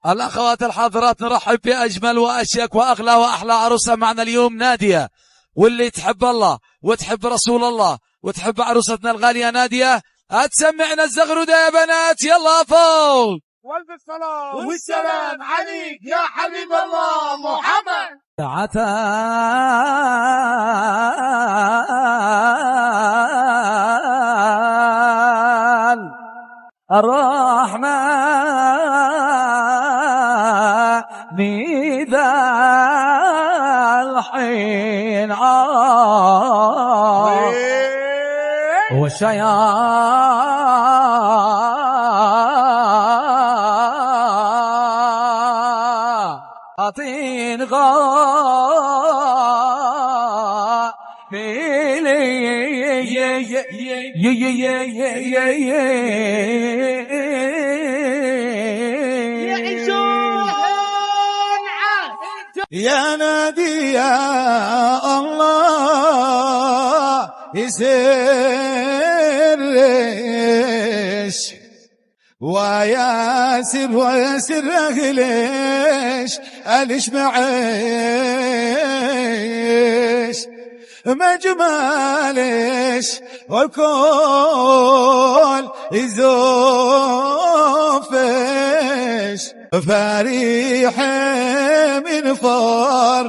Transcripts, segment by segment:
الأخوات الحاضرات، نرحب بأجمل وأشيك وأغلى وأحلى عروسة معنا اليوم، نادية، واللي تحب الله وتحب رسول الله وتحب عروستنا الغالية نادية. هتسمعنا الزغرودة يا بنات، يلا فوق. والف الصلاة والسلام عليك يا حبيب الله محمد. تعال الرحمن ذا الحين والشياطين غافلين. يا نادي يا الله يسرش ويا سر ويا سر أهليش أليش معيش مجمالش والكل يزوفش فريح من فر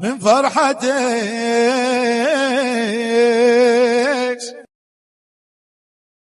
من فرحتي.